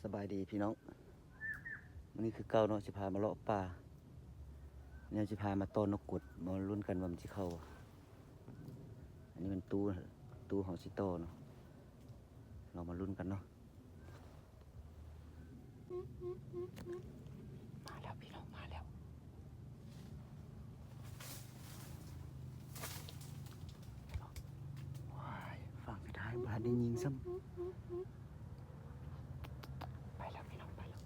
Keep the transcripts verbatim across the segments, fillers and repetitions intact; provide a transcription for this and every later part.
สบายดีพี่น้อง มื้อนี้คือเก่าเนาะ สิพามาเลาะป่า เนี่ยสิพามาต่อนกกด มาลุ้นกันว่ามันสิเข้าบ่ อันนี้มันตู้ ตู้เฮาสิต่อเนาะ ลองมาลุ้นกันเนาะ มาแล้วพี่น้อง มาแล้ว ว้าย ฟังก็ได้ บ่ทันได้ยิงซ้ำ ไปแล้วพี่น้อง ไปแล้ว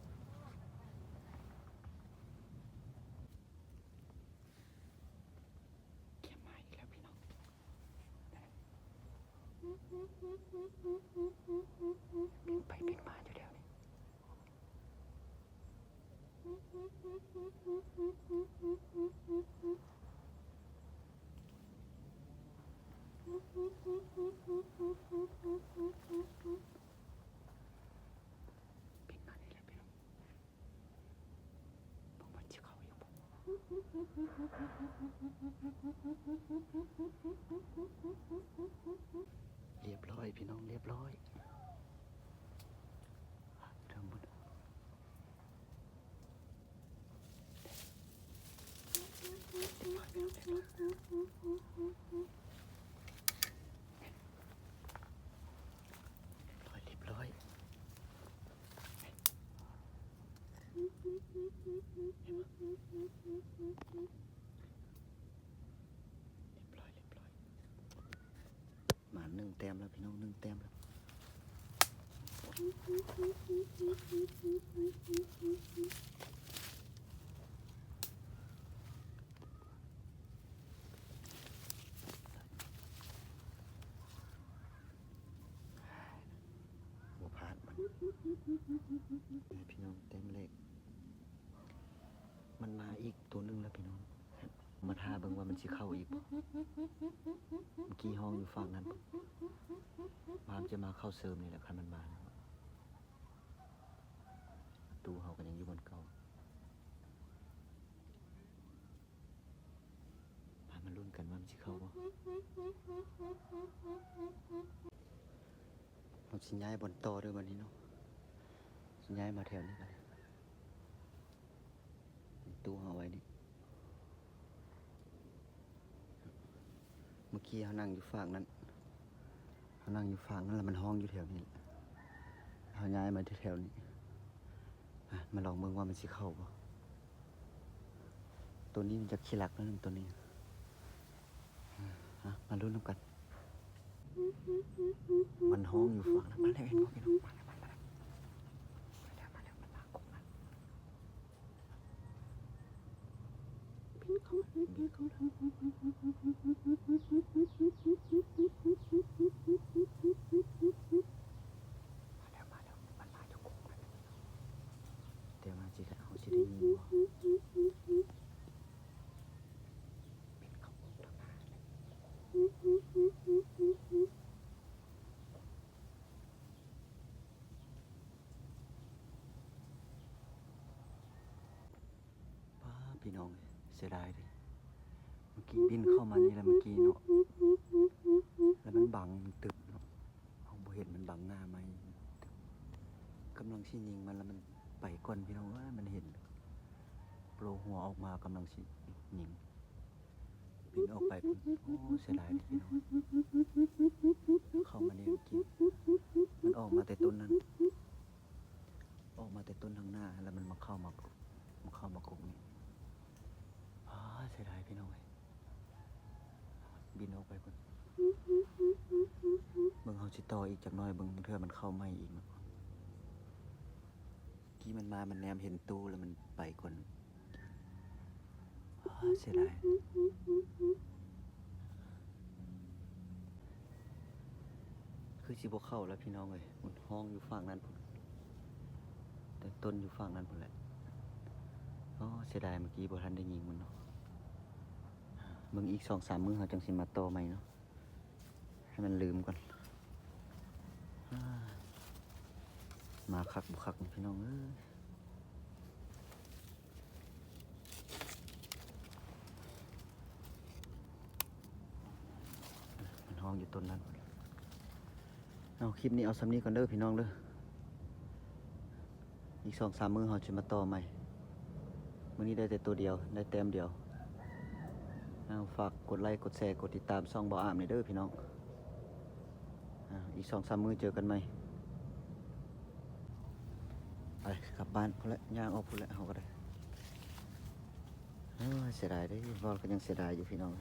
เข็มมาอีกแล้วพี่น้อง บินไปบินมาอยู่แถวนี้ บินมานี่แหละพี่น้อง เบิ่งมันสิเข้าอยู่บ่ เรียบร้อยพี่น้อง เรียบร้อย เริ่มหมด เรียบร้อยพี่น้อง เรียบร้อย เรียบร้อย เรียบร้อย เรียบร้อย มาหนึ่งแต้มแล้วพี่น้อง หนึ่งแต้มแล้ว บ่พลาดมัน นี่พี่น้อง แต้มแรก มันมาอีกตัวหนึ่งแล้วพี่น้อง มาท่าเบิ่งว่ามันสิเข้าอีกบ่ เมื่อกี้ฮ้องอยู่ฝั่งนั้นบ่ ว่ามันจะมาเข้าเสริมนี่แหละ คันมันมานะ ตู้เฮาก็ยังอยู่บนเก่า มา มาลุ้นกันว่ามันสิเข้าบ่ เฮาสิย้ายบ่อนต่อเด้อบัดนี้เนาะ สิย้ายมาแถวนี้บัดนี้ ตู้เฮาไว้นี่ เมื่อกี้เฮานั่งอยู่ฝั่งนั้น เฮานั่งอยู่ฝั่งนั้นแล้วมันฮ้องอยู่แถวนี้แหละ เฮาย้ายมาที่แถวนี้ อ่ะ มาลองเบิ่งว่ามันสิเข้าบ่ ตัวนี้มันจะขี้รักนะตัวนี้ อ่ะ มาลุ้นนำกัน มันฮ้องอยู่ฝั่งนั้น มาแล้ว เห็นบ่พี่น้อง มาแล้ว มาแล้ว มาแล้ว มาแล้ว มาแล้ว มันมากกว่านั้น เป็นของเล่น เป็นของเล่น มาแล้ว มาแล้ว มันมาจากกรงนั้น แต่ว่าสิได้ เฮาสิได้ยินบ่ เป็นของเล่น ป้า พี่น้อง เสียดายเด้ เมื่อกี้บินเข้ามานี่แหละเมื่อกี้เนาะ แล้วมันบัง มันตึกเนาะ เฮาบ่เห็น มันบังหน้าไม้ มันตึก กำลังสิยิงมันแล้วมันไปก่อนพี่น้องเอ้ย มันเห็น โผล่หัวออกมากำลังสิยิง บินออกไปพุ้น โอ้ เสียดายเด้พี่น้อง เข้ามานี่เมื่อกี้ มันออกมาแต่ต้นนั้น ออกมาแต่ต้นทางหน้า แล้วมันมาเข้ามา มาเข้ามากรงนี่ อ้า เสียดายพี่น้องเอ้ย บินออกไปพุ้น เบิ่งเฮาสิต่ออีกจักหน่อย เบิ่งเทื่อมันเข้าใหม่อีกเนาะ กี้มันมา มันแนมเห็นตู้แล้วมันไปก่อน อ้า เสียดาย คือสิบ่เข้าแล้วพี่น้องเอ้ย มันฮ้องอยู่ฝั่งนั้นพุ้น แต่ต้นอยู่ฝั่งนั้นพุ้นแหละ อ้อ เสียดายเมื่อกี้บ่ทันได้ยิงมันเนาะ เบิ่งอีกสองสามมื้อเฮาจังสิมาต่อใหม่เนาะ ให้มันลืมก่อน อ้า มาคักบ่คักนี่พี่น้องเอ้ย มันฮ้องอยู่ต้นนั้นพุ้น เอาคลิปนี้เอาส่ำนี้ก่อนเด้อพี่น้องเด้อ อีกสองสามมื้อเฮาสิมาต่อใหม่ มื้อนี้ได้แต่ตัวเดียว ได้แต้มเดียว เอา ฝากกดไลค์ กดแชร์ กดติดตามช่องบ่าวอามหน่อยเด้อพี่น้อง อ่า อีกสองสามมื้อเจอกันใหม่ ไป กลับบ้านพุ้นแหละ ย่างออกพุ้นแหละ เฮาก็ได้ เอ้ย เสียดายเด้ เว้าก็ยังเสียดายอยู่พี่น้อง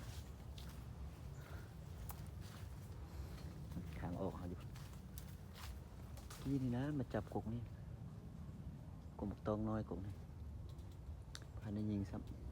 ทางออกเฮาอยู่ กี้นี่นะ มาจับกกนี่ กกบักตองน้อยกกนี่ พันได้ยิงซ้ำ